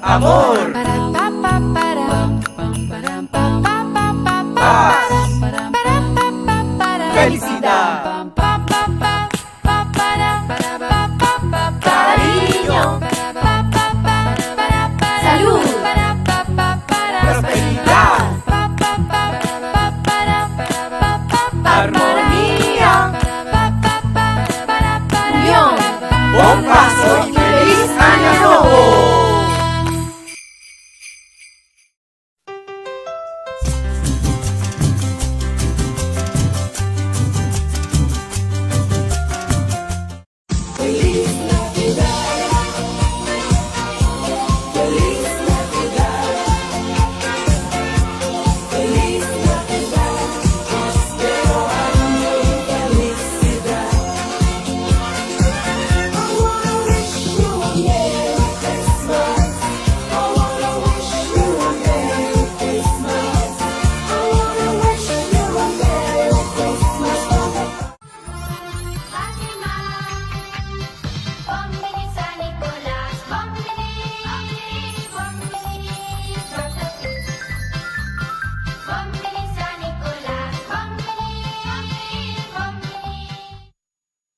Amor. Paz. Felicidad. Cariño. Salud. Prosperidad. Armonía. Unión. Bon Pasco y feliz Aña Nobo!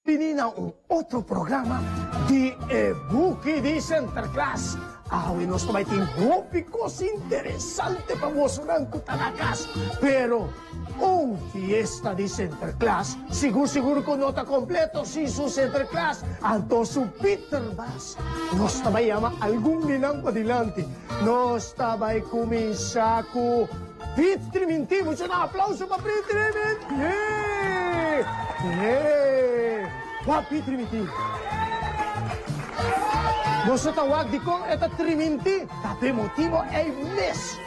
Bini na un otro programa di e Buki di Sinterklaas. Awe nos ta bai tin hopi kos interesante pa bosonan ku ta na kas. Pero un fiesta di Sinterklaas sigur sigur ku no ta kompleto sin su Sinterklaas, anto su Pieterbaas. Nos ta bai yama algun di nan padilanti. Nos ta bai kuminsá ku Piet Trimintí, mucha nan aplauso pa Piet Trimintí! Yee! Wak Piet Trimintí. Boso ta wak dikon e ta trimintí? Ta p'e motibo ei mes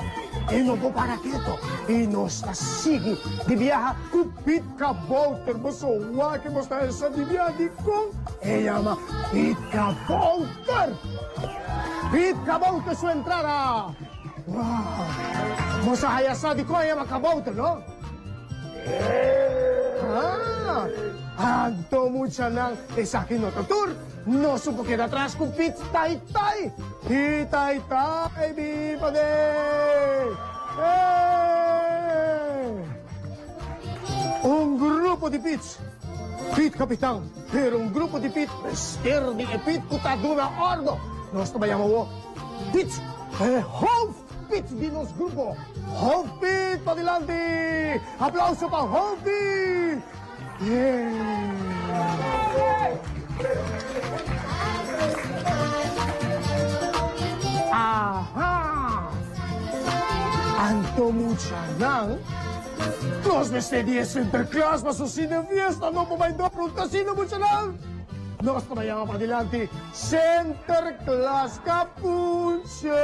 e no por para keto i nos ta sigui di biaha ku Piet Kabouter. Boso wak i boso ta hesa di biaha dikon e yama Piet Kabouter. Piet Kabouter su entrada! Wow! Boso a haya sa di kon e yama kabouter, no? Ah! Anto muchanan, esaki no ta tur. Nos un por keda atras ku Piet Tai Tai. Piet Tai Tai, biba de! Hey! Un grupo di Piets. Piet kapitan, pero un grupo di Piet mester di e Piet ku ta duna ordo. Nos ta bai yama awor Piet. E hoofdpit di nos grupo. Hoofdpit padilanti! Aplauso pa Hoofdpit! Aha! Anto muchanan, nos mester di e Sinterklaas pa su sine fiesta no por bai dor un tasino muchanan! Nos ta bai yama padilanti Sinterklaas Capuche!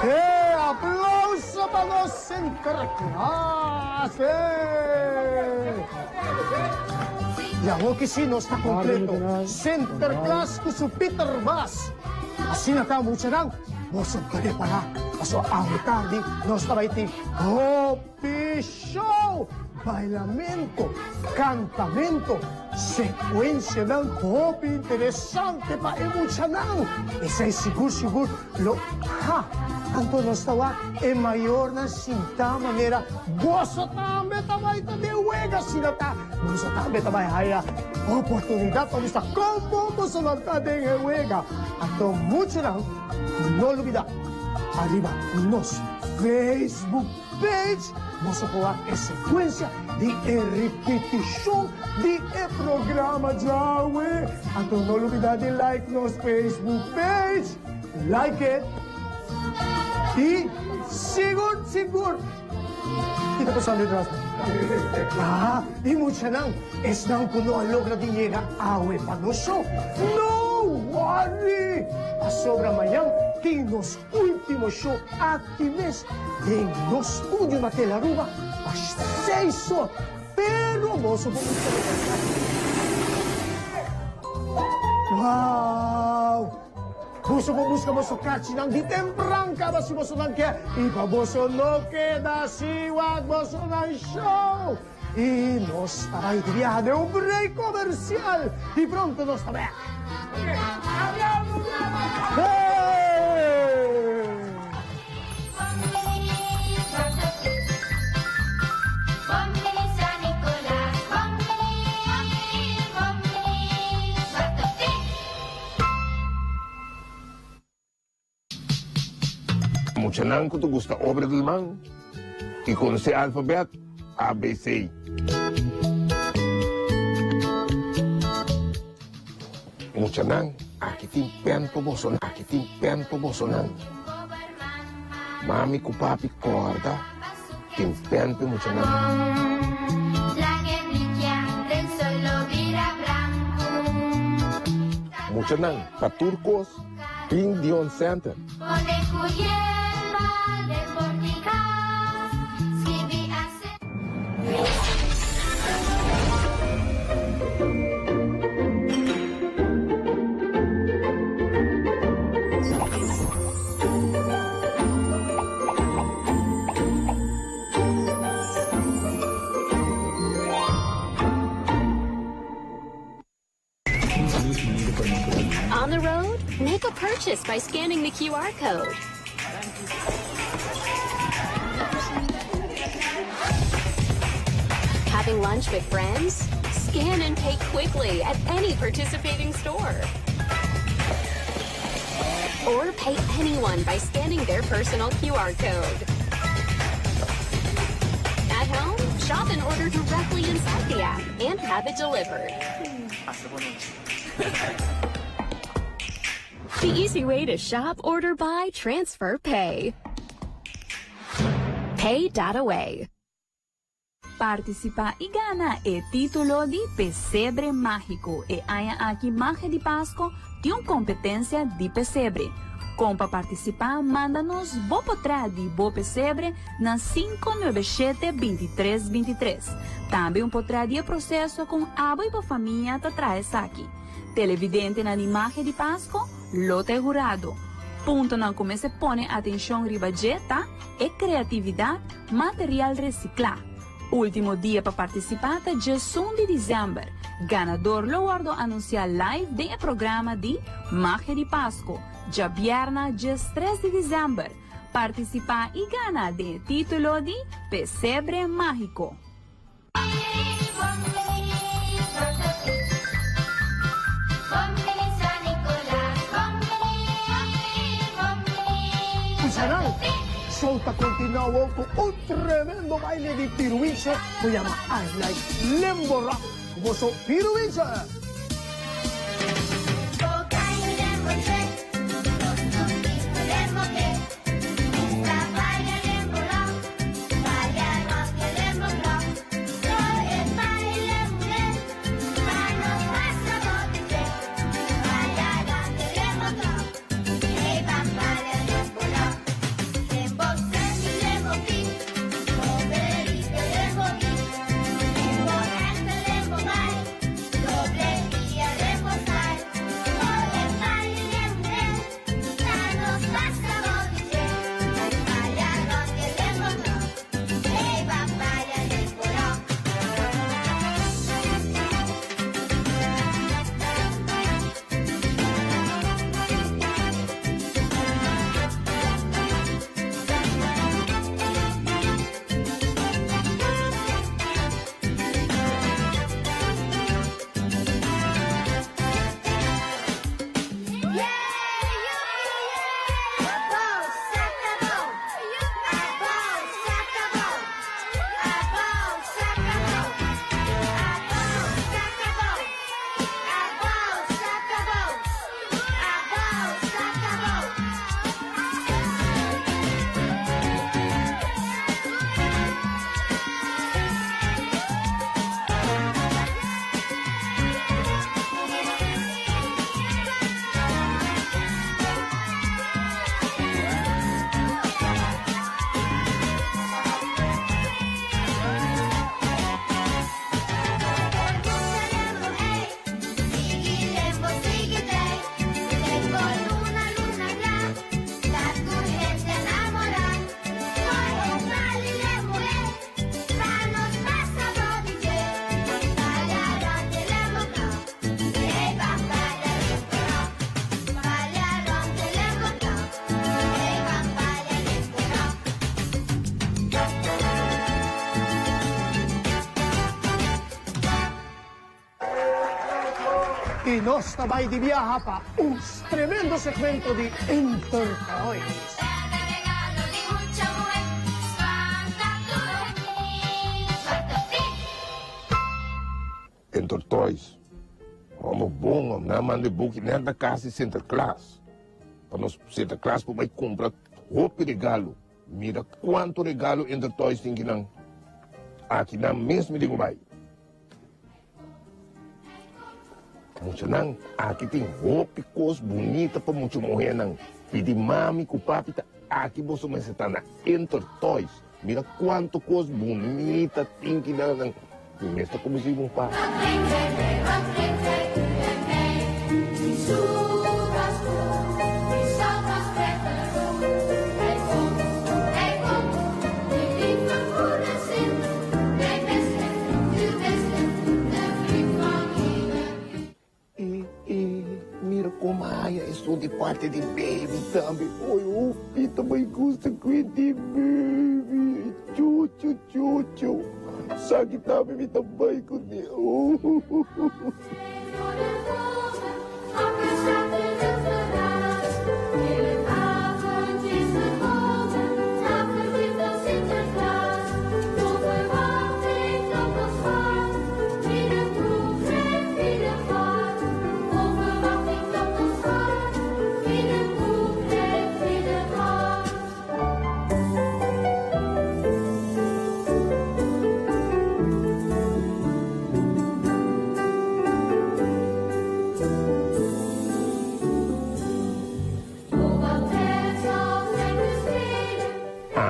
Hey, aplauso pa nos Sinterklaas! Hey! Y awor ki si nos ta completo. Sinterklaas cu su Peter Bas. Asina ta muchanan, boso prepara pasobra awe tardi nos ta bay tin hopi show! Bailamento, cantamento, secuencianan hopi interesante pa e muchanan. Esey sigur sigur lo ha. Anto nos ta wak e mayornan sinta manera boso tambe ta bay ta den wega asina ta. Boso tambe ta bay haya oportunidad pa bisa como bosonan ta den e wega. Anto muchanan no lubida ariba nos Facebook. Page, boso por wak e sekuensia di e ripitishon di e programa djawe. Anto no lubida di like nos Facebook page, like it, i sigur sigur ki ta pasando detrás mi? Ah, i muchanan, esnan ku no a logra di yega awe pa nos show, no worry! Pasobra mañan tin nos Ultimo show aki mes den nos studio na Telaruba pa seis or, pero boso por busca nos website. Wow! Boso por busca boso kachinan di tempran caba si bosonan ke y pa boso no keda sin wak bosonan show. I nos ta bai di biaha den un break comercial y pronto nos ta bek. Muchanan ku ta gusta obra di man i konosé alfabèt ABC. Muchanan, aki tin pèn pa bosonan, aki tin pèn pa bosonan. Mami ku papi kòrda tin pèn pa e muchanan. Muchanan, pa tur kos. Tin Dion Center. On the road, make a purchase by scanning the QR code. Having lunch with friends? Scan and pay quickly at any participating store. Or pay anyone by scanning their personal QR code. At home, shop and order directly inside the app and have it delivered. The easy way to shop, order, buy, transfer, pay. Pay.away. Partisipá i gana e título di Pesebre Mágiko. E aña aki Magia di Pasko tin un kompetensia di pesebre. Kon pa partisipá manda nos bo potrèt di bo pesebre na sinku nuebe shete bintitres bintitres. Tambe un potrèt di e proseso kon abo i bo famia ta traha esaki. Televidentenan di Magia di Pasko lo ta e hurado. Puntonan ku mester pone atenshon riba dje ta e kreatividat, Material resiklá. Último dia pa partisipá ta djesun di desèmber. Ganador lo wòrdu anunsiá live den e programa di Magia di Pasko, djabièrna djestres di desèmber. Partisipá i gana den e título di Pesebre Mágiko. Show ta continua awor cu un tremendo baile di Piruinche cu yama I Like Limbo Rock. Cu boso Piruinche! I nos ta bai di biaha pa un tremendo segmento di Intertoys. Intertoys. Homo bon, hom. Nan manda e buki net na kas di Sinterklaas. Pa nos Sinterklaas por bai kumpra hopi regalo. Mira kuantu regalo Intertoys tin kinan. Aki nan mes mi tin ku bai. Muchanan, aki tin hopi kos bunita pa mucha muhénan. Pidi mami ku papi ta aki boso mester ta na Intertoys. Mira kuantu kos bunita tin kinan. Mi mes ta kuminsá un par. E e mira como haya esun di parte di baby tambe. Oy hopi ta bay gusta cu di baby. Chuchu chuchu. Saki tambe mi ta bay cu ne.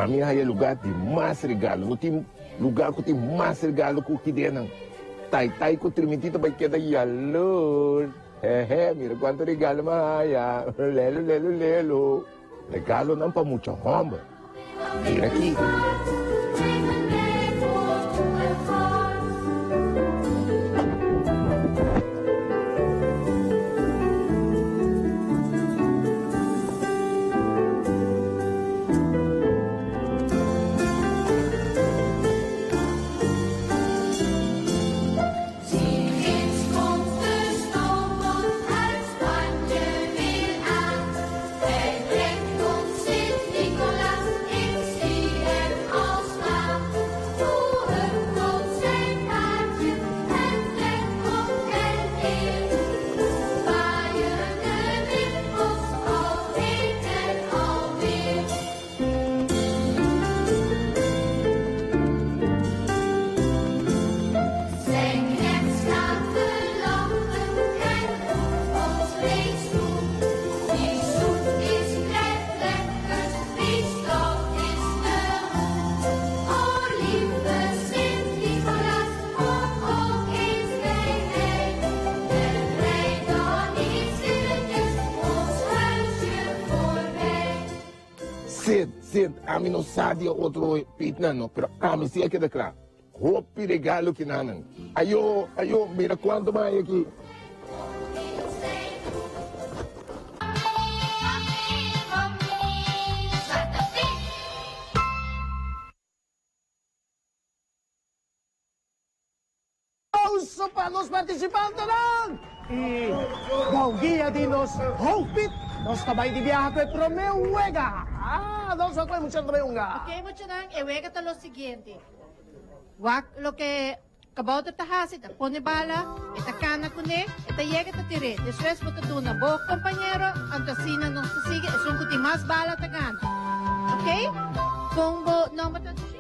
Ami a haya lugar di mas regalo. No tin lugar cu tin mas regalo cu kidenan. Tai tai cu Trimintito bay keda yalor. Hehe, mira cuanto regalo mi a haya. Lelo, lelo, lelo. Regalonan pa mucha homber. Mira aki. Sid, Sid, ami no sa di e otro pitnan no, pero ami si a keda kla. Hopi regalo kinanan. Ayo, ayo, mira kuantu mai aki. Aplauso pa nos participantenan! Y bou guia di nos hoofdpit, nos ta bay di biaha cu e prome wega. Ah, nos a cu e muchanan ta bay hunga. Ok muchanan, e wega ta lo siguiente. Wak loke kabouter ta haci, ta pone bala, e ta cana cune, e ta yega e ta tir'é. Despues bo ta duna bo compañero, anto asina nos ta sigui, esun cu tin mas bala ta gana. Ok? Con bo nomber ta dushi?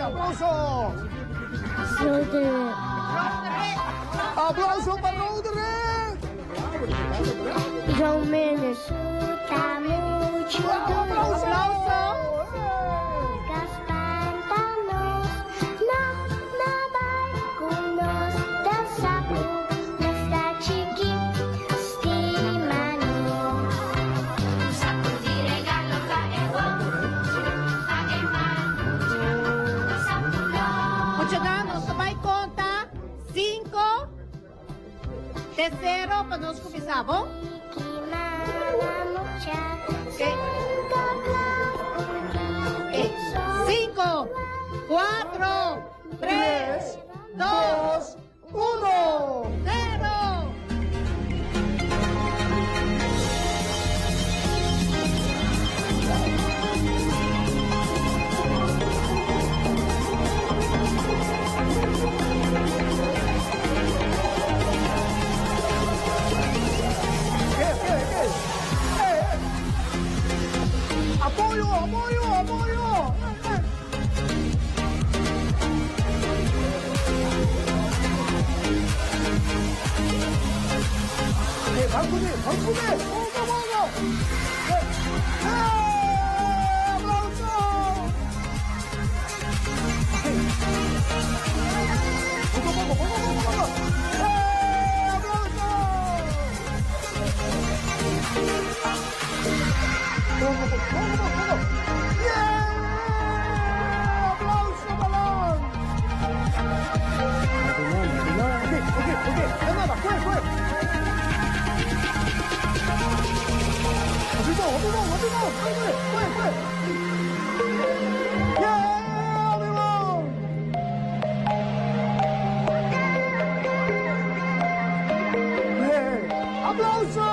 Aplauso! Aplauso pa Roderick! Te sero pa nos kuminsá, bon? Ok. Ok. Sinku, kuatro, tres, dos, Uno! Zero! Apoyo, apoyo, apoyo! Eh, ban kuné, ban kuné! Boga, boga! Eh, eh, aplauso! Boga, boga, boga, boga, boga! Eh, aplauso! Boga, boga, boga, boga! Yeah! Aplauso pa nan! Ok, ok, ok. Nada, kue, kue. Hopi bon, hopi bon, hopi bon. Kue, kue, kue, kue. Yeah, hopi bon. Yeah, aplauso!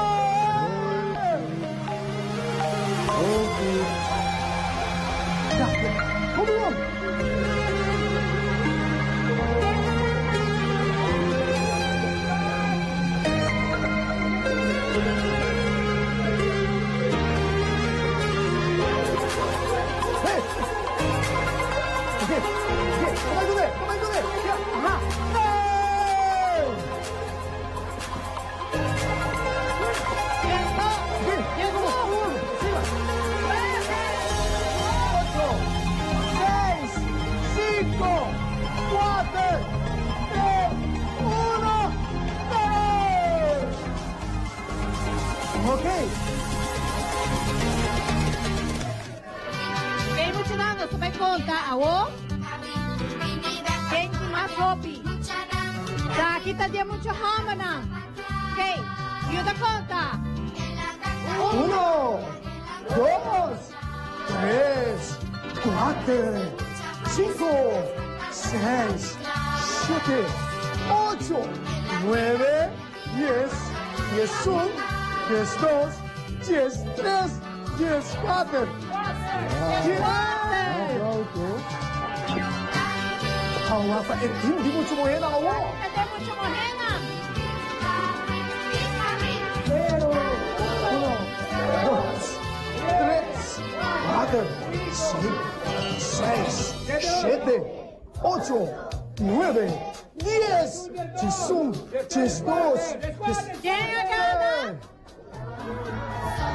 Ocho, seis, cinco, cuater, tres, uno, tres. Ok. Ken muchanan nos ta bai konta awo? Ken tin mas hopi? Esaki ta di e mucha hòmbernan. Ok, yuda konta. Uno, dos, tres, kuater, sinku, seis, shete, ocho, nuebe, dies, diesun, diesdos, diestres, dieskuater, dies. Awa pa e tim di muchu muhénan awo. E tin muchu muhénan. Uno, dos, tres, kuater, sinku, seis, shete, ocho, nuebe, dies, diesun, diesdos, dies. Ken a gana?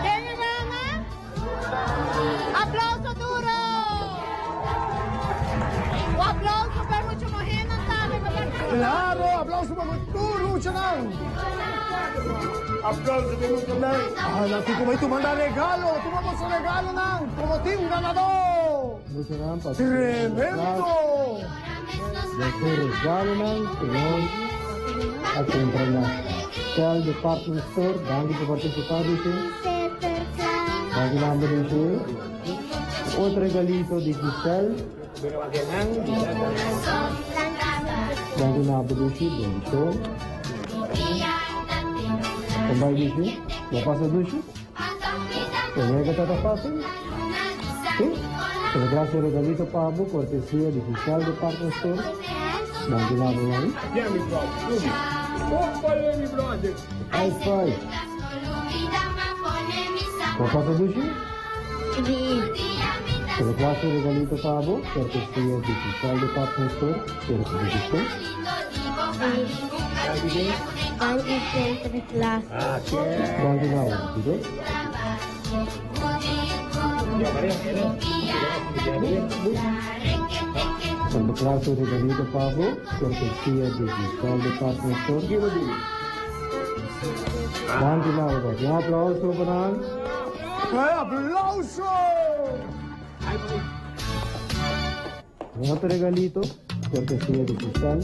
Ken a gana? Aplauso duro! Un aplauso pa e mucha muhénan tambe ku ta gana. Claro, aplauso pa tur muchanan. Aplauso pa muchanan. Ala, kiko mai tu manda regalo, tuma boso regalonan como team ganador. Muchanan pa Tremendo! Boso regalonan ku nos a kumpra na Shell Department Store. Danki pa partisipá, dice. Danki nomber, dice. Otro regalito di Giselle. Danki nomber, dice. Bendishon. Tambay, dice. Bo pasa dushi? E wega ta ta fácil? Sí? Pero gracias regalito pa bo, cortesia di Giselle Department Store. Danki nomber, mami. Yeah, mi bro. Opa, mi brother. High five. Bo pasa dushi? Pero clase regalito pa bo, cortesia di Giselle Department Store. Pero ku bendishon. Danki Sinterklaas. Danki nomber, dice. Santa Claus regalito pa bo, cortesia di Giselle Department Store. Danki nomber. Un aplauso pa nan. Eh, aplauso! Un otro regalito, cortesia di Giselle.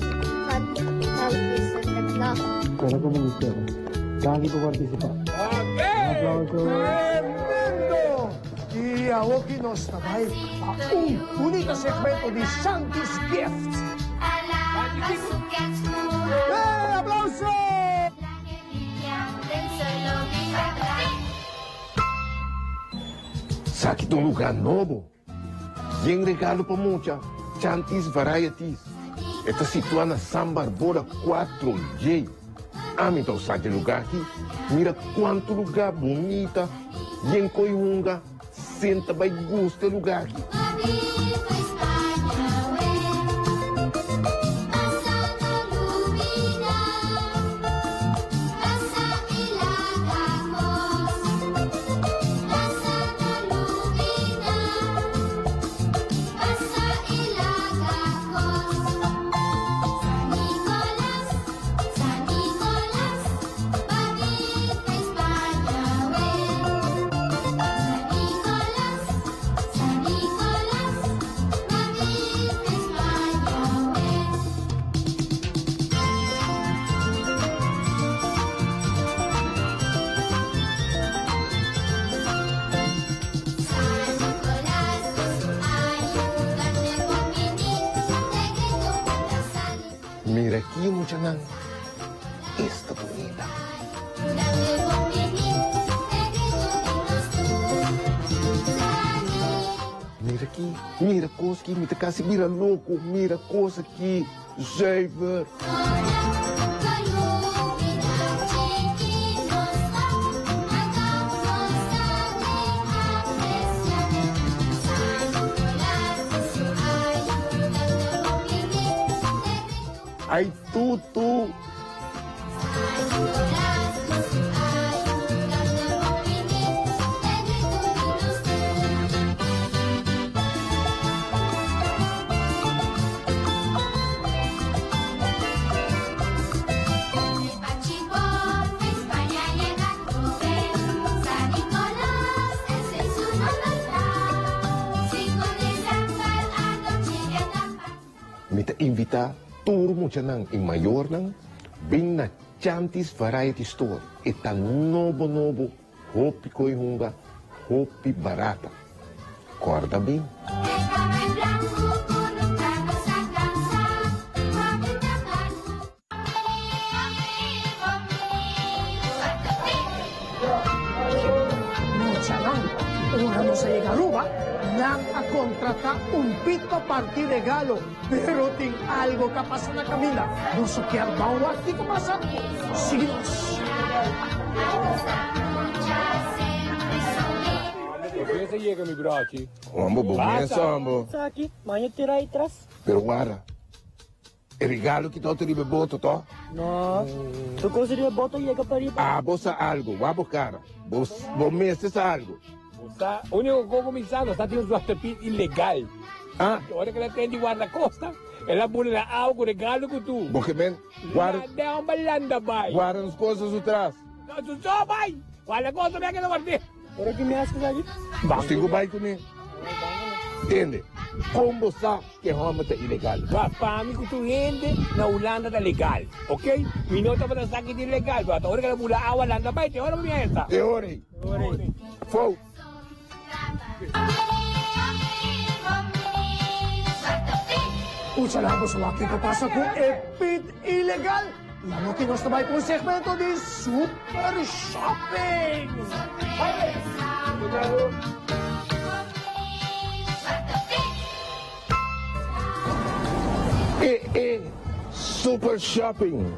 Danki Sinterklaas. Spera ku bo gusta. Danki pa partisipá. Un aplauso. Tremendo! I awoki nos ta bai pa un bunita segmento di Shanti's Gift. Hey, aplauso! Saki ta un lugar nobo. Yen regalo pa mucha, Chanti's Varieties. E ta situá na San Barbora 4J. Ami ta usa dje lugá aki. Mira kuantu lugá bunita, yen koi hunga, senta bai gusta e lugá aki. Mira aki muchanan, esta bunita. Mira aki, mira kos aki, mi ta kasi bira loko, mira kos aki, zuiver. Ay tutu. Mi ta invita tur muchanan y mayornan bin na Chanti's Variety Store. E ta nobo nobo, hopi koe hunga, hopi barata. Corda bin. Muchanan, ora nos a yega Aruba, nan a contrata un pit pa parti regalo, pero tin algo ca pasa na caminda. Boso kier ban wak kico pasa? Sigui nos! Hombo, bo mes hombo. Pero wara. E regalo ki ta ota riba e boto, to? No. Tur cosa riba e boto yega pa riba. Abo sa algo. Wak bo cara. Bo, bo mester sa algo. Bo sa, unico cu cu mi sa, nos ta tin un Zwarte Piet ilegal. Ah. Ora cu el a tende di guardacosta, el a bula na awa cu regalo cu tu. Bo ke men, guarda. Landa, homber, landa bai. Guarda nos cosas su tras. No, su so bai. Guardacosta mi a keda guarde. Ora ki mi haci esaki? Nos tin cu bai cune. Tende, con bo sa cu e homber ta ilegal? Pa pa mi cu tur hende na Hulanda ta legal, ok? Mi no tabata sa ki ta ilegal, pero ata ora cu el a bula awa landa bai, te ora mi a esta. Te ora ei. Fou. Usa la boso wak kiko pasa cu e pit ilegal. Y awo ki nos ta bai cu un segmento di Super Shopping. E e Super Shopping.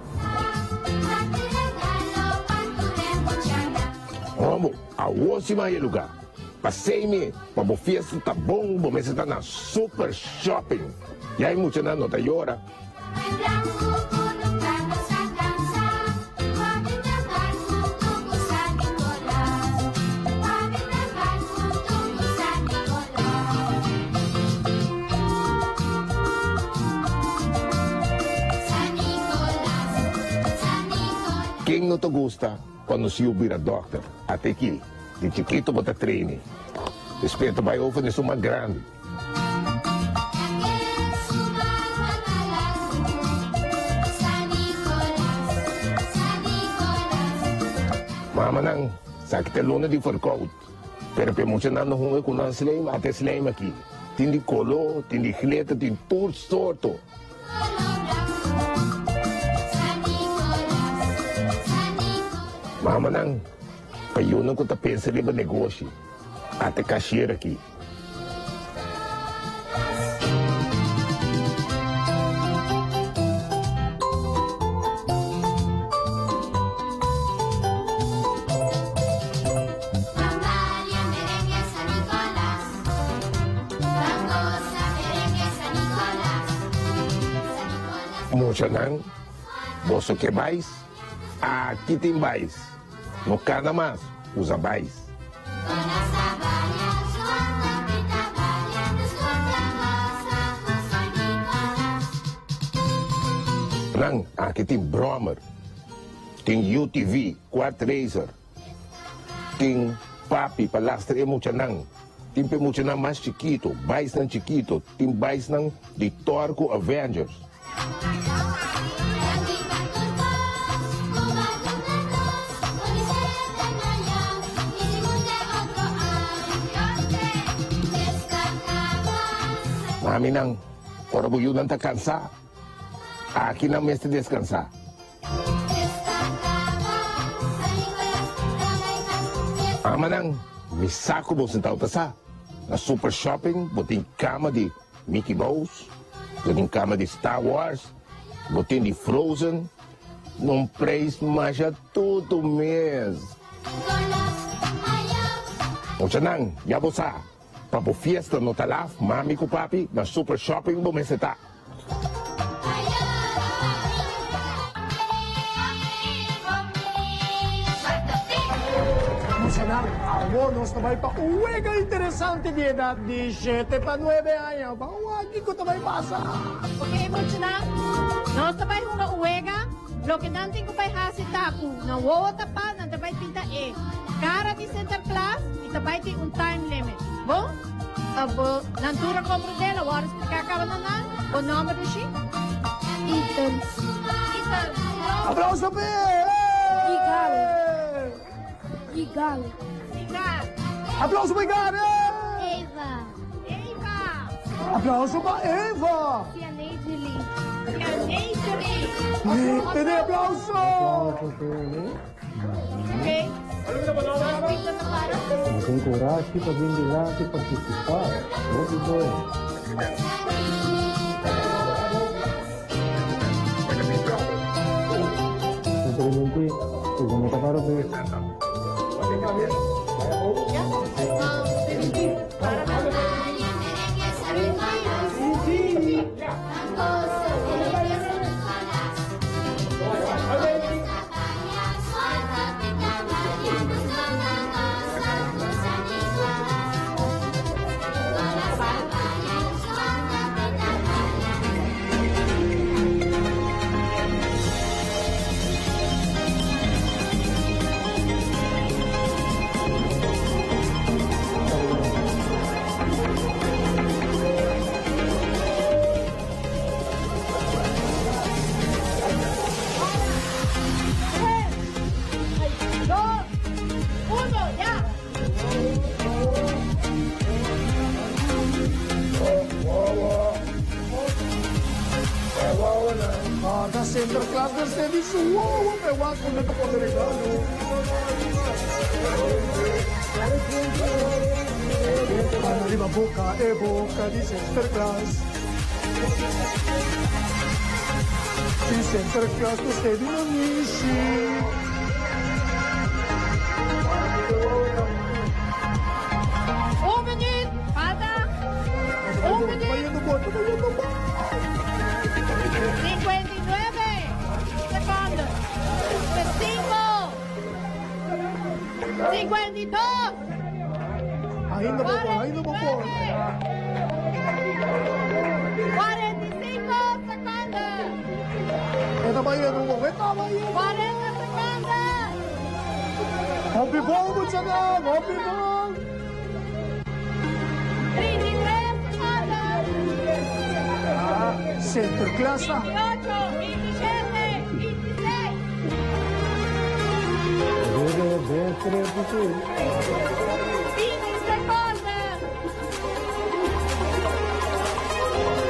Homo, awo si maya lugar. Pasei mi, pa bo fiesta ta bon, bo mester ta na Super Shopping. Ya e muchanan no ta yora. Ken no ta gusta cuando su yu bira dokter? Ate aki, di chikito bo ta traini. Despues ta bai over na esun mas grandi. Mamanan, sa ki ta luna di verkoud. Pero p'e muchanan no hunga ku nan slijm, ata e slijm aki. Tin di koló, tin di glitter, tin tur sorto. Mamanan, pa yunan ku ta pensa riba negoshi, ata e kashier aki. Muchanan, boso ke bais? Aki tin bais. No kana mas, usa bais. Nan, aki tin brommer, tin UTV, quad racer, tin papi pa lastra e muchanan, tin p'e muchanan mas chikito, baisnan chikito, tin baisnan di Thor ku Avengers. Maminan, ora bo yunan ta kansá, aki nan mester deskansá. Mamanan, mi sa ku boso tawata sa, na Super Shopping bo tin kama di Mickey Mouse, bo tin kama di Star Wars, bo tin di Frozen, un prijs masha tutu mes. Muchanan, ya bo sa, pa bo fiesta no ta laf, mami ku papi na Super Shopping bo mester ta. Muchanan, awor nos ta bai pa un wega interesante di edat di shete pa nuebe aña. Ban wak kiko ta bai pasa. Ok, muchanan, nos ta bai hunga un wega. Loke nan tin ku bai hasi ta ku nan wowo tapá, nan ta bai pinta e kara di Sinterklaas i ta bai tin un time limit. Bon? Bo nan tur a komprendé? Lo wòrdu spliká kaba na nan. Bo nòmber dushi? Ethan. Ethan. Aplauso p'e! Igal. Igal. Igal. Aplauso pa Igal! Eva. Eva. Aplauso pa Eva! Sianeide Lee. Sianeide Lee. Tene aplauso! Aplauso p'e. Nan tin kurashi pa bin dilanti partisipá. Hopi bon. Nan primintí ku bo no ta para bes. Tres, dos, uno, ya! Ata Sinterklaas mester di su wowo p'e wak unda ta pone regalo. Riba boka e boka di Sinterklaas. Di Sinterklaas mester di nanishi. Un minuut, falta un minuut. 59 seconden. 5, 52. Ainda bo por, ainda bo por. 45 seconden. E ta bayendo bo, e ta bayendo. 40 seconden. Hopi bon muchanan, hopi bon. 33 seconden. Sinterklaas ta. 28, 27, 26. Rede. Destre di 20 seconden.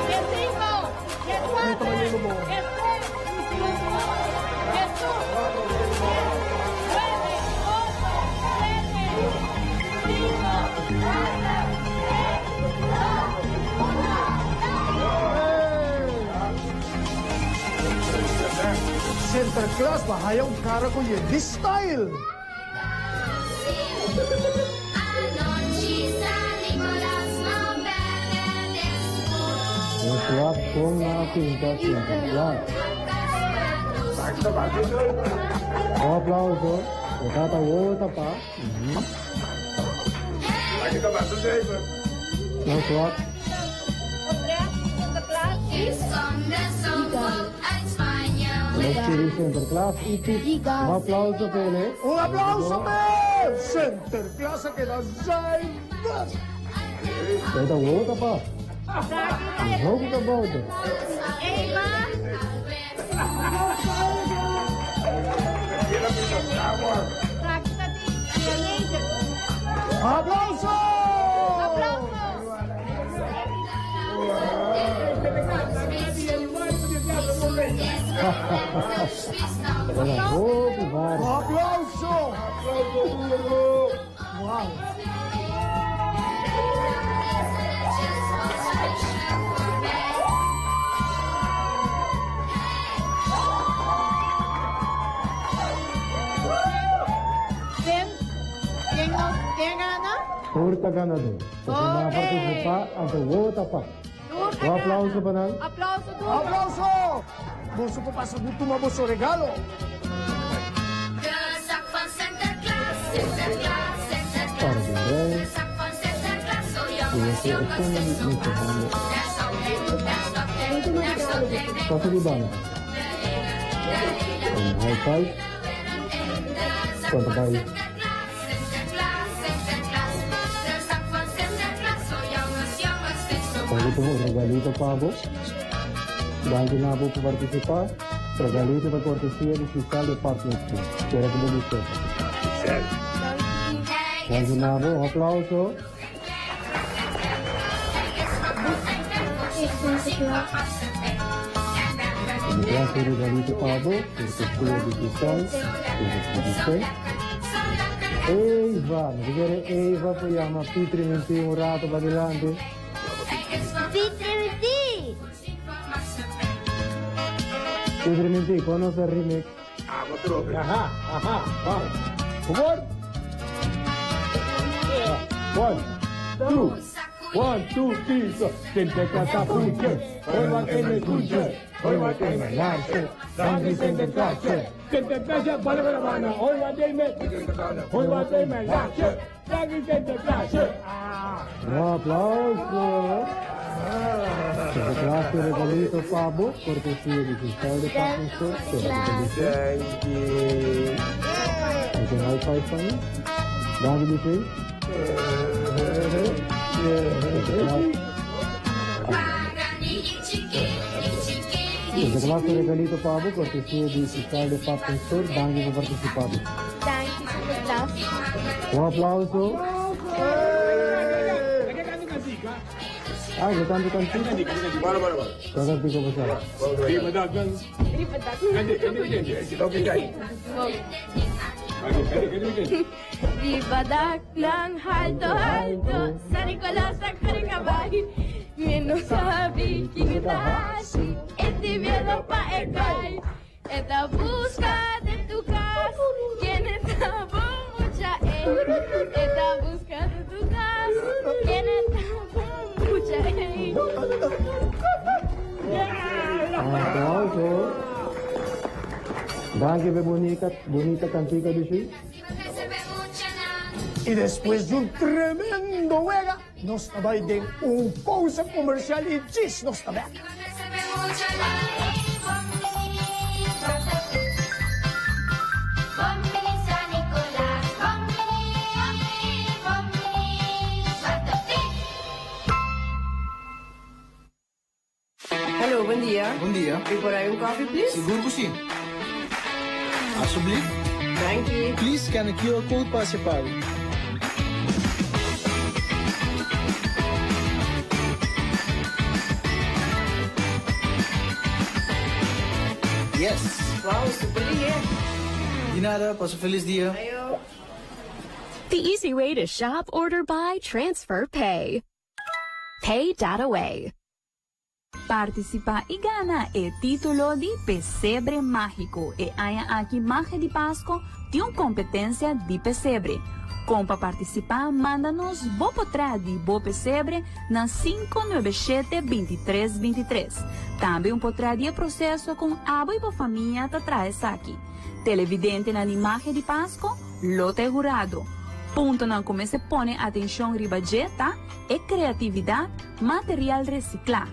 15, 14, 13, 12, 9, 8, 7, 5, 4, 3, 2, 1. Sinterklaas ba haya un cara con di style. Un swap con la pinta Sinterklaas. Un aplauso. O tata wota pa. Un swap. Los Sinterklaas y Piet. Un aplauso, Pele. Un aplauso, pe! Sinterklaas a queda zuiver. Tata wota pa. Hopi kabouter. ¡Aplauso! Hola, hopi bar. ¡Aplauso! ¡Wow! ¿Quién, quién, nos, quién gana? Turta ganador. Porque van a participar ante wota pa. Un aplauso para nan. Aplauso, duro. ¡Aplauso! Boso pa pasa tuma boso regalo. De zak van Sinterklaas, Sinterklaas, Sinterklaas. Para De zak van Sinterklaas, zo Y jongens, ese jongens, es het is zo un haast. Daar stapt hij, daar stapt hij, daar stapt hij bij. Pasa di banda. Un high five. De zak Quanto van vai? Sinterklaas, Sinterklaas, Sinterklaas. De zak van Sinterklaas, zo jongens, jongens, het is zo Pwede po regalito pa bo. Danke na po por participar. Regalito de cortesía de Fiscal Department Store. Quiero que lo guste. Danke na po. Un aplauso. Gracias regalito pa bo. Cortesía de Fiscal. Quiero que Eva, me quiere Eva po llama Pitri Minti un rato para adelante. Pitri Pitri Minti, conoce el remix. Ajá, ajá, vamos. Come on. One, two, one, two, three, four. Sinterklaas apuche, hoy va a tener escuche, hoy va a tener lance, Dandy Sinterklaas, Sinterklaas, ponle con la mano, hoy va a tener, hoy va a tener lance, Dandy Sinterklaas. Ah. Un aplauso. Sinterklaas regalito pabo, cortesía de Fiscal Department Store. Quiero que lo guste. Thank you. Ok, high five pa niyo. Danke, DJ. Sinterklaas regalito pabo, cortesía de Fiscal Department Store. Danke por participar. Dank je, Sinterklaas. Un aplauso. Ah, yo canto cantito. Bueno, bueno, bueno. Yo cantico pa Viva Dagan. Viva dak ng halto halto San Nicolas ang karikabay Mino sabi kingtashi Eti miedo pa ekay Eta busca de tu casa Quien está mucha Eta busca de tu casa Quien está mucha Un aplauso. Danke, be bonita, bonita cantica, DJ. Y después de un tremendo juega, nos tabay din un pausa comercial y chis nos tabay. Hello, bom dia. Bom dia. E por aí um coffee, please? Seguro que sim. Alsjeblieft. Danki. Please scan e QR code pa haci e pago. Yes! Wow, super lihe! Di nada, pasa un feliz dia. Ayo. The easy way to shop, order, buy, transfer, pay. Pay.away. Partisipá i gana e título di Pesebre Mágiko. E aña aki Magia di Pasko tin un kompetensia di pesebre. Kon pa partisipá manda nos bo potrèt di bo pesebre na 597 23 23. Tambe un potrèt di e proseso kon abo i bo famia ta traha esaki. Televidentenan di Magia di Pasko lo ta e hurado. Puntonan ku mester pone atenshon riba dje ta e kreatividat, Material resiklá.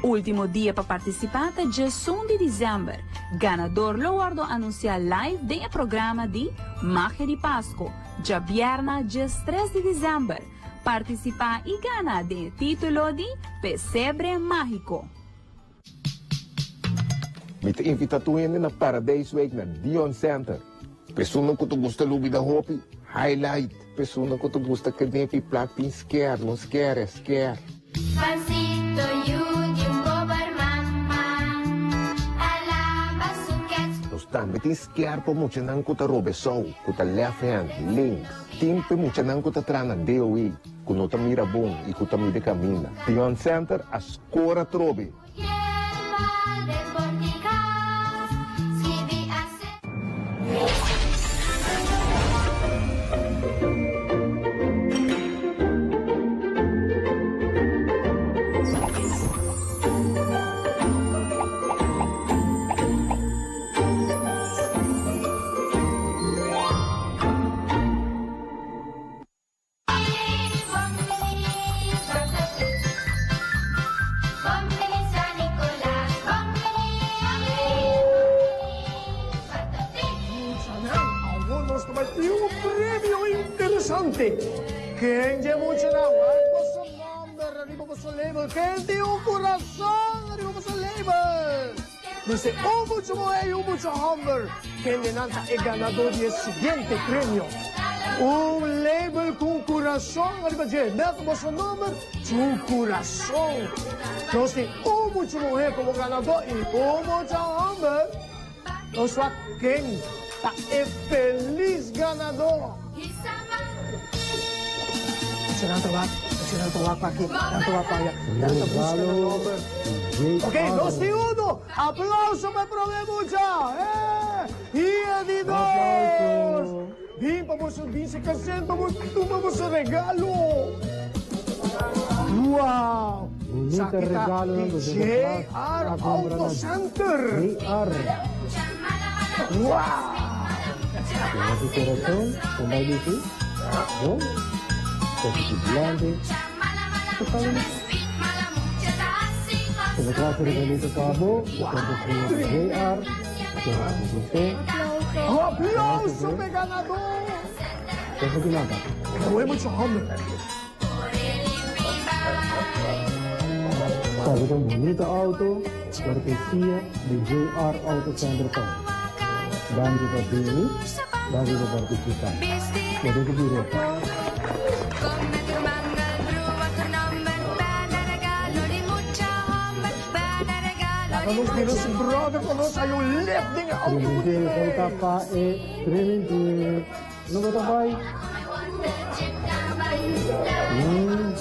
Último dia pa partisipá ta djesun di desèmber. Ganador lo wòrdu anunsiá live den e programa di Magia di Pasko, djabièrna djestres di desèmber. Partisipá i gana den e título di Pesebre Mágiko. Mi ta invitá tur hende na Paradijsweek na Dion Center. Personan ku ta gusta lubida hopi, highlight. Personan ku ta gusta knepi plak tin sker, no skere, sker. Pancito yu di un pober mama, alaba su kets. Nos tambe tin sker pa muchanan ku ta robesou, ku ta left hand, links. Tin pa e muchanan ku ta traha na DOE, ku no ta mira bon i ku ta mira kaminda. Dion Center a skor atrobe. Muchanan, awor nos ta bai tin un premio interesante. Ken dje muchanan? Wak boso nomber ariba boso label. Ken tin un kurason ariba boso label? Dice un mucha muhé i un mucha hòmber, kendenan ta e ganadó di e siguiente premio, Un label ku un kurason ariba dje, nèt boso nòmber, cu un kurason. Nos tin un mucha muhé komo ganadó i un mucha hòmber. Nos wak ken ta e felis ganadó. Nan ta wak, nan ta wak pa aki, nan ta wak pa aya, nan ta buska nan nomber. Ok, dos tin uno! Aplauso pa e prome mucha! Eh! I e di dos! Bin pa boso bin si kasent pa boso tuma boso regalo! Wow! Bunita Esaki ta regalo di nan JR a compra Auto na Center! JR. Wow! Tin su corazon con bai bichi bon con su blende su calma Como clase regalito pa bo cortesía di JR Con Aplauso p'e ganador! Esaki mata. Moe mucho homber. Esaki ta un bunita auto, cortesia di JR Auto Center pa bo. Danki pa bini, danki pa participa. Bo tin cu bira. Laga nos bira su brother pa nos hay un lift den e auto cu Triminti, tin. falta pa e triminti. No bo ta bai? Mm.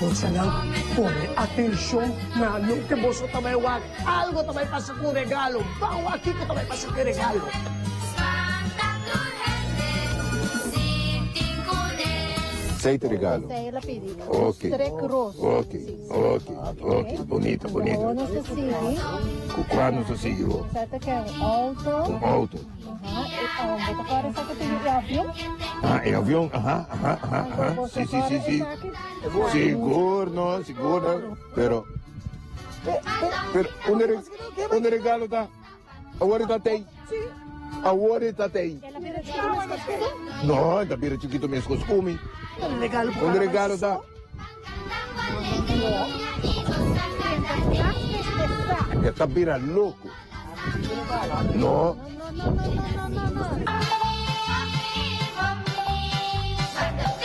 Muchanan, pone atencion na loke boso ta bai wak. Algo ta bai pasa cu un regalo. Ban wak kico ta bai pasa cu e regalo. Seite regalo. Sei el a pidi. Ok. Trek ros. Ok, ok, ok. Bonito, bonito. Awor nos ta sigui. Ku kua nos ta sigui awor? Sa ta ke un auto. Un auto. Aha. E, um, bo ta kòrda sa ke pidi e avion? Ah, e avion. Aha, aha, aha, aha. Si, si, si, si. Sigur no, sigur no. Pero, pero, unda, unda regalo ta? Awor e ta tei. Awor e ta tei. No, e ta bira chikito meskos ku mi. Un regalo ta. E ta bira loko. No.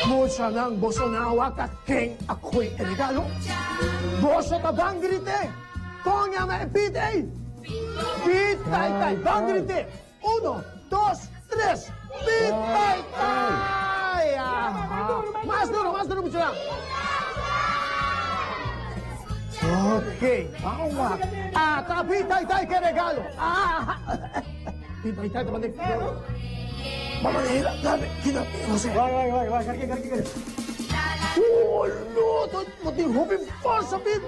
Muchanan, boso na wak ken a koe e regalo? Boso ta ban grit'é! Kon yama e pit ei? Pit tai tai! Ban grit'é! Uno, dos, tres! Pit tai tai! Aha! Mas duro, mas duro muchanan! Ok, ban wak. Ata pit tai tai ke regalo! Aha! Pit tai tai ta manda Ban manera, dame, kita, Jose. Wak, wak, wak, wak, karke, karke, karke. Oh, no, bo tin hopi forsa, Pit.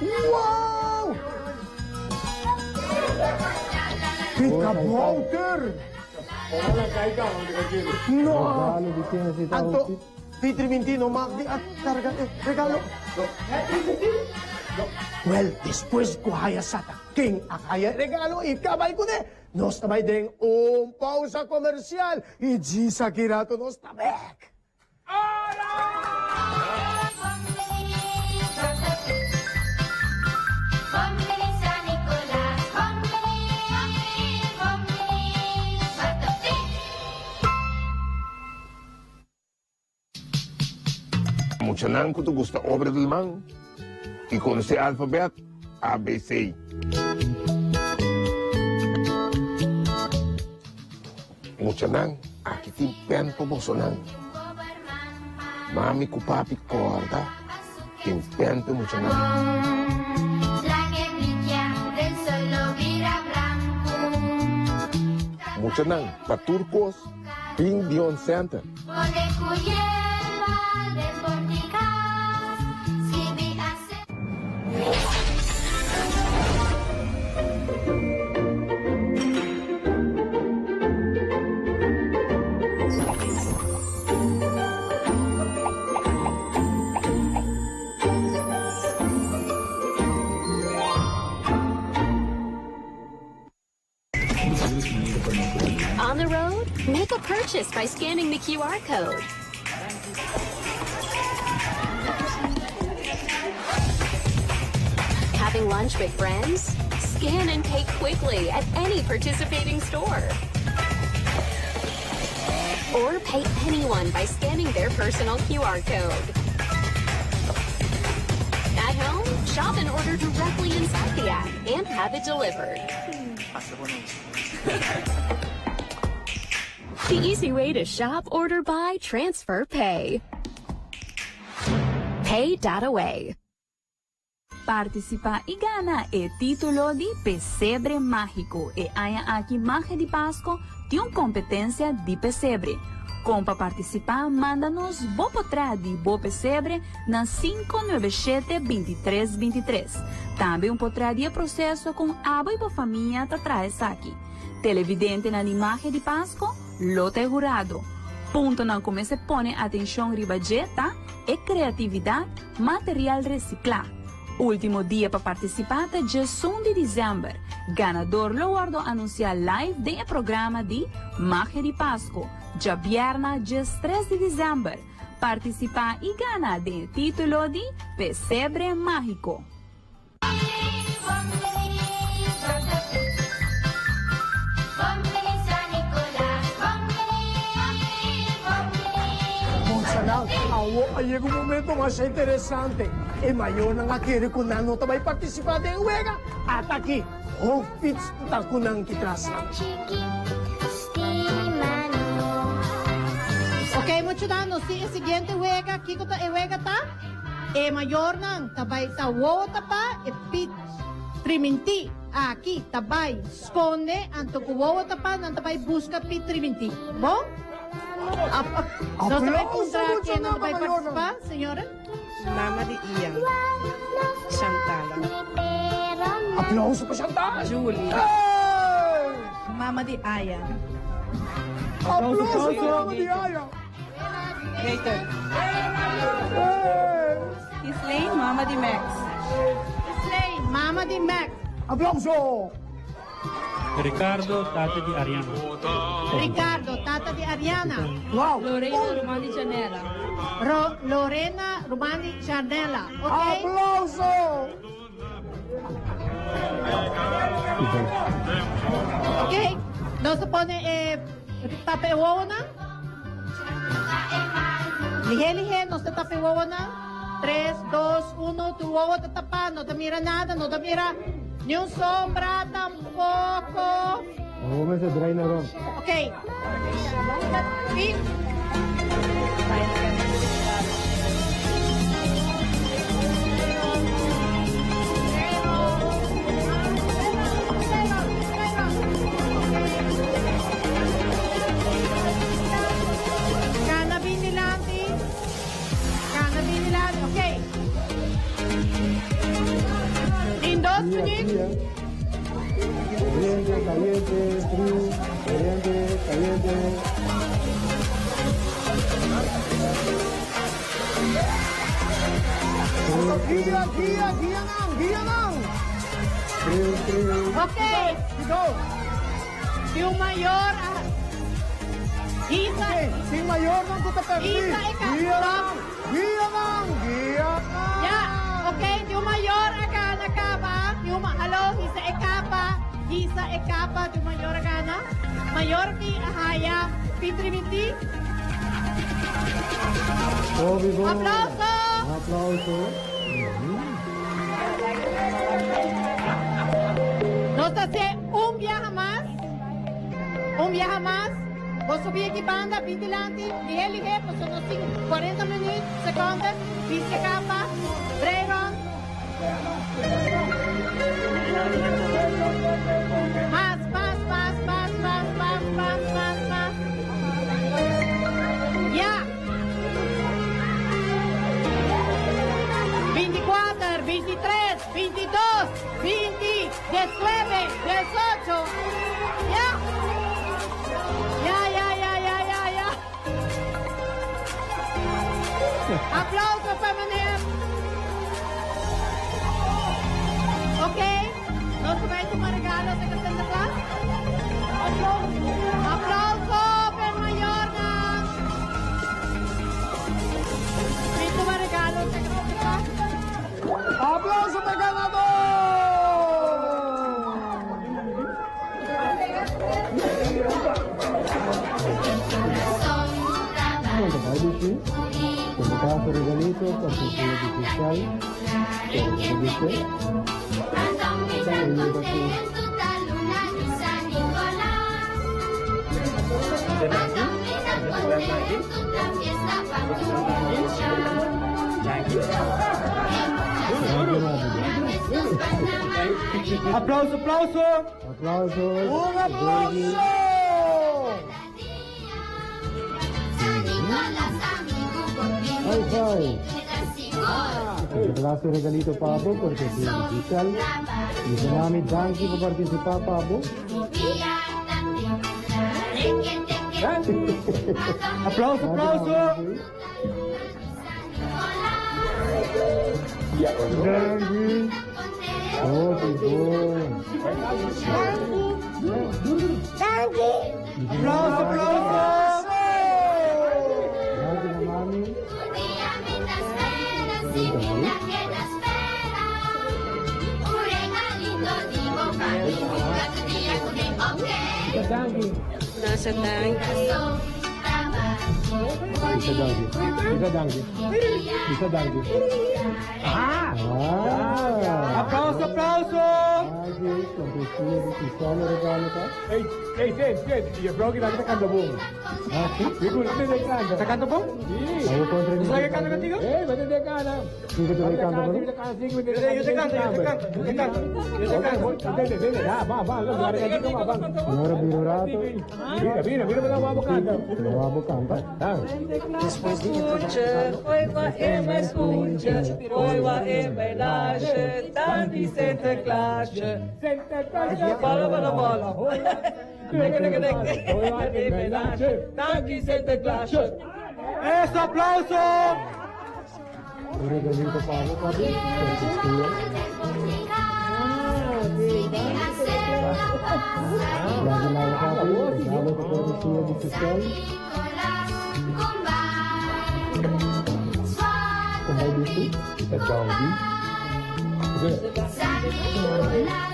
Wow! Pit kabouter! No! Anto, Pit Triminti no mag di a karga e regalo. Well, despues ku haya sa ta ken a haya e regalo i kabay kuné, nos ta bai den un pausa komersial i djis aki rato nos ta bèk. Muchanan ku ta gusta obra di man i konosé alfabèt, ABC. Muchanan, aki tin pen pa bosonan. Mami ku papi kòrda tin pen pa e muchanan. Muchanan, pa tur kos bin Dion Center. On the road, make a purchase by scanning the QR code. Having lunch with friends? Scan and pay quickly at any participating store. Or pay anyone by scanning their personal QR code. At home, shop and order directly inside the app and have it delivered. The easy way to shop, order, buy, transfer, pay. Pay.away. Partisipá i gana e título di Pesebre Mágiko. E aña aki Magia di Pasko tin un kompetensia di pesebre. Kon pa partisipá manda nos bo potrèt di bo pesebre na 597 23 23. Tambe un potrèt di e proseso kon abo i bo famia ta traha esaki. Televidentenan di Magia di Pasko lo ta e hurado. Puntonan ku mester pone atenshon riba dje ta e kreatividat, material resiklá. Último dia pa partisipá ta djesun di desèmber. Ganador lo wòrdu anunsiá live den e programa di Magia di Pasko, djabièrna djestres di desèmber. Partisipá i gana den e título di Pesebre Mágiko. Muchanan, awor a yega un momento masha interesante. E mayornan a kere ku nan no ta bai partisipá den e wega. Ata aki, hoofdfiets ta ku nan ki tras nan. Ok, muchanan, nos tin e siguiente wega. Kiko ta e wega ta? E mayornan ta bai ta wowo tapá, e pit trimintí aki ta bai skonde, anto ku wowo tapá nan ta bai buska pit trimintí. Bon? Nos ta bai puntra ken nan ta bai partisipá, señora? Mama di Ian, Shantala. Aplauso pa Chantal! Julie. Mama di Aya. Aplauso pa mama di Aya! Nathan. Ghislaine, mama di Max. Ghislaine, mama di Max. Aplauso! Ricardo, tata di Ariana. Ricardo, tata di Ariana. Wow! Lorena, ruman di Janella. Ro Lorena, ruman di Janella. Ok. Aplauso! Ok, nos ta pone e tapa e wowonan. Lihé, lihé, nos ta tapa e wowonan. Tres, dos, uno, tur wowo ta tapá, no ta mira nada, no ta mira ni un sombra tampoco. Awor mester draai na rond. Ok. I. Cana bin dilanti. Cana bin dilanti. Ok. In dos Guia, minuut. guia. Caliente, caliente, frio, caliente, caliente. Guia, guia, guia nan, guia nan. Frio, frio. Ok. Si un mayor a hisa. Sin mayor nan ku ta perdí. Hisa e ka- Guia nan, guia nan, guia nan. Ja, ok, di un mayor a gana kaba. Di un ma- hallo, hisa e kapa. Hisa e kapa, di un mayor a gana. Mayor ki a haya P320. Hopi bon. Aplauso! Aplauso. Nos ta hace un biaha mas. Un biaha mas. Bo subi aki banda, bin dilanti, lihé lihé, pasobra nos tin 40 minuut, seconde, bisti e kapa, brei rond. Mas, mas, mas, mas, mas, mas, mas, mas, mas. Ya. 24, 23, 22, 20, 19, 18. Ya. Ya, ya, ya, ya, ya, ya. Aplauso pa meneer. Ok. Nos ta bay tuma regalo serka Sinterklaas. Aplauso pa mayornan. Bin tuma regalo serka Sinterklaas. Aplauso pa ganador! Bon, ta bai dushi. Sinterklaas su regalito pa su dia di Cristal. Pero bo bisa. Ta yuda ku. Aplauso, aplauso! Aplauso. Un aplauso! High five. Sinterklaas su regalito pa bo cortesia di Cristal. Bisa mami danki pa participa pa bo. Aplauso, aplauso! Danki. Hopi bon. Aplauso, aplauso! Danki na mami. Nasa danki. Bisa danki. Bisa danki. Bisa danki. Ah! Aplauso, aplauso! Danki, cortesia di Cristal e regalo ta. Hey, hey, Zen, Zen. Juffrouw, ki ta canta bon. Ah, si? Mi gusta di canta. Ta canta bon? Si. Awo contra Bo sabi canta contigo? Hey, ma te canta. Kiko ta bay canta bon? Yo te canto, yo te canto, yo te canto. Yo te canto. Dele, dele, ah, va, va, va, va, va, va. Señora Biro Rato. Mira, mira, mira, mira, vamos canta. Lo wabo canta. Ah. Después di Koetje, gooi maar in mijn schoentje, gooi maar in mijn laarsje, dankie Sinterklaasje. Sinterklaasje. Ballen, ballen, ballen. Dikke, dikke, dikke. Gooi maar in mijn laarsje. Dankie Sinterklaasje. Eso, aplauso! Un regalito pa bo, papi. Cortesia. Danki Laura papi. Regalo pa cortesia di Cristal. Con bay bisti? Ta danki.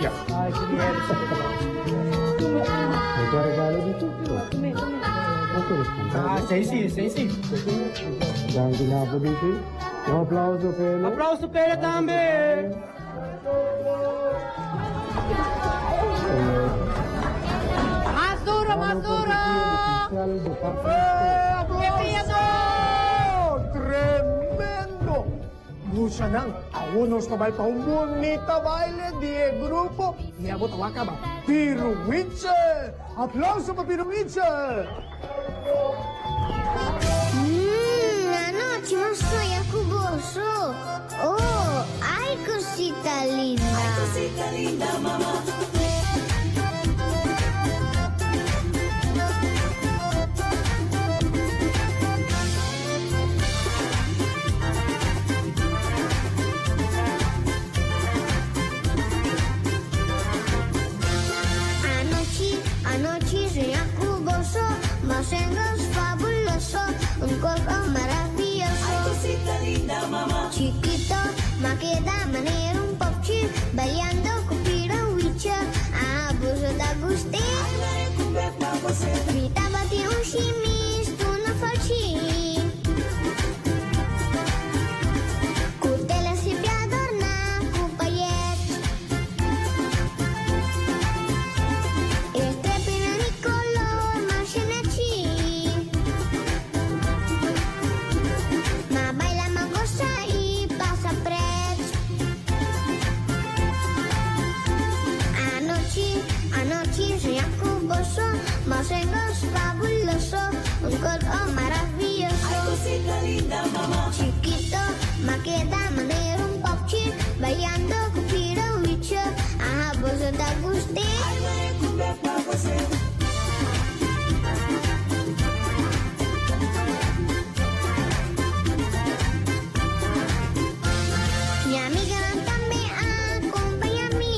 Ja. Ito regalo dito. Ah, sei sì, sei sì. Danki na po dito. Un aplauso Pele. Aplauso Pele tambe. Mas duro, mas duro! ¡Aplauso! ¡Tremendo! Muchanan, awor nos ta bai pa un bunita baile di e grupo Mi a bota wak caba. Piruwiche! Aplauso pa Piruwiche! Mmm, anochi m'a soña cu boso. Oh, ay cosita linda. Ay cosita linda, mama. Anochi, anochi soña cu boso, mas en nos fabuloso, un coco maravilloso. Ay, cosita linda, mama. Chiquito, ma queda manera un popchi, bailando cu piruwicha, ah, boso ta guste. Mi tabatin un shimis, tu no fachi. Cu tela siempre adorna cu payet. E strepinan di color masha nachi. Ma baila, ma goza y pasa pret. Anochi, anochi soña cu boso, mas en nos fabuloso, un color maravilloso. Ay, cosita linda, mama. Chiquito, ma queda manera un popchi, bailando cu piruwicha, aha, boso ta guste. Ay, mare, cumbe pa goce. Mi amiganan tambe a compaña mi.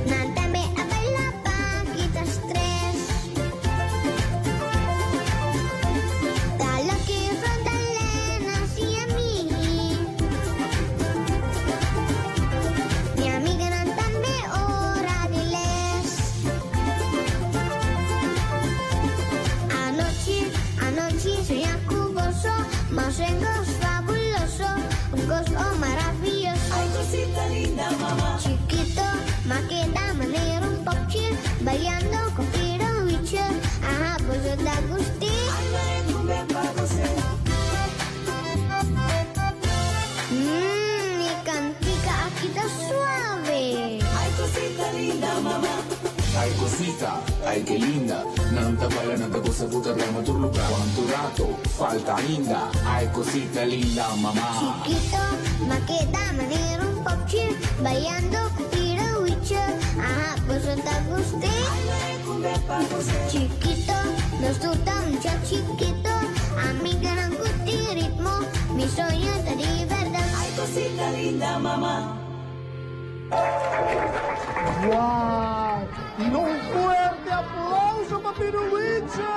Nan tambe a baila pa kita stress. Ta loke Frontalen a siña mi. Mi amiganan tambe ora di les. Anochi, anochi soña cu boso, mas un gos fabuloso, un gos oh maravilloso. Ay, cosita linda, mama. Chiquito, ma queda manera un popchi, bailando con piruwiche, aha, boso ta gusti. Ay, mare, cumbe pa goce. Mmm, mi cantica aki ta suave. Ay, cosita linda, mama. Ay cosita, ay que linda. Nan ta baila, nan ta goza, puta rema tur lugar. Cuanto rato falta ainda. Ay cosita linda, mama. Chiquito, ma queda manera un popchi, bailando cu piruwiche, aha, boso ta guste. Ay, mare, cumbe pa goce. Chiquito, nos tur ta mucha chiquito, amiganan cu tin ritmo, mi soño ta di berdad. Ay, cosita linda, mama. Wow! Un fuerte aplauso pa Piruwiche!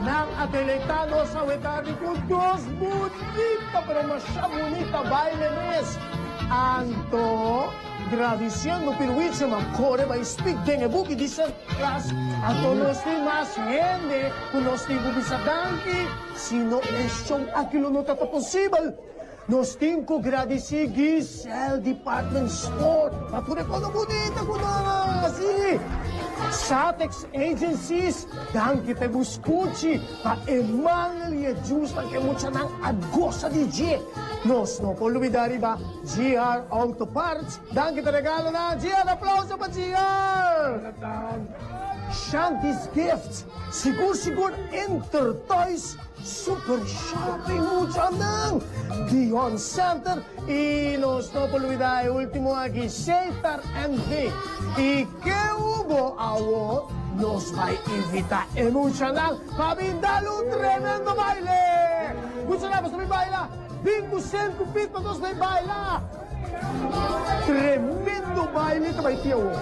Nan a deleita nos awe tardi cu dos bunita, pero masha bunita baile mes. Anto, gradiciendo Piruwiche, ma core bay speak den e buki di Sinterklaas. Anto nos tin mas hende cu nos tin cu bisa danki, sino e show aki lo no ta ta posibel. Nos tin cu gradici Giselle Department Store pa tur e cosa bunita cu nan a haci. Satex Agencies, danki pa e buscuchi, pa e mangel y e juicenan cu e muchanan a goza di dje. Nos no por lubida riba GR Auto Parts, danki pa e regalonan. GR, aplauso pa GR! Shanti's Gifts, sigur sigur Intertoys. Super Shopping muchanan! Dion Center y nos no por lubida e ultimo aki Sheitar NV. Y ke hubo awo nos bay invita e muchanan pa bin dal un tremendo baile! Muchanan boso bin baila? Bin cu Sen cu Pit pa nos bay baila! Tremendo baile ta bay tin awo.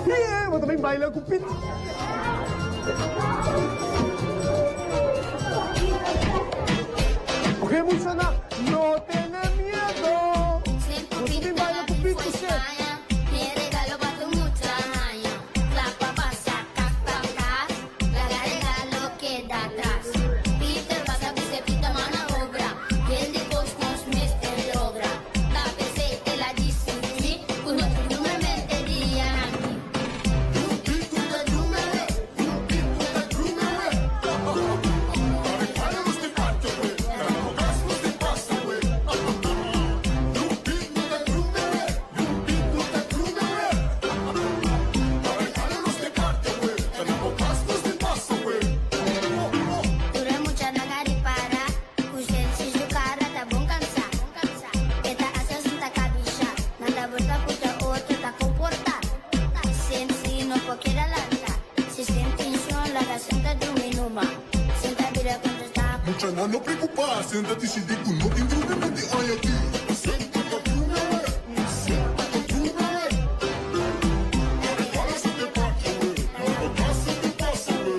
Hie, bo ta bin baila cu Pit. Ok, muchanan, no. Senta drumi numa. Senta bira contestá. Muchanan no preokupá, Senta disidí ku no tin drumimentu e aña akí. Senta ta drumi awe, Senta ta drumi awe. Regalo si te paki awe, no bo kasa te pasa awe.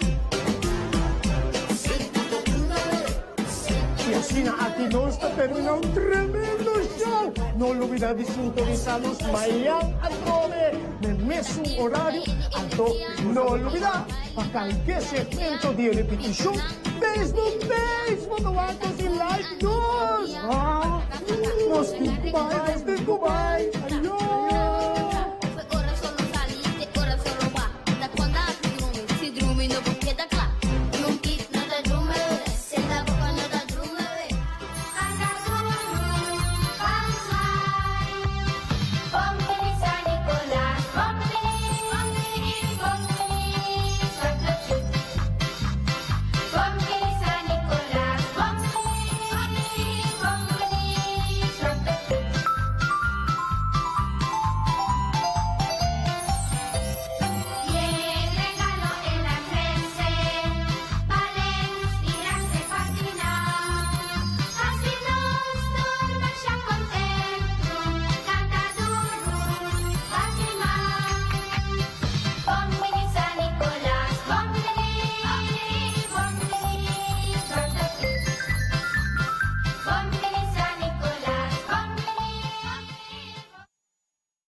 Senta ta drumi awe, Senta. I asina aki nos ta terminá un tremendo show! No lubidá di sintonisá nos mañan atrobe n'e mesun orario, anto no lubidá pa kalke segmento di repetishon Facebook page bo ta wak nos i like nos! Nos tin ku bai, nos tin ku bai! Ayo!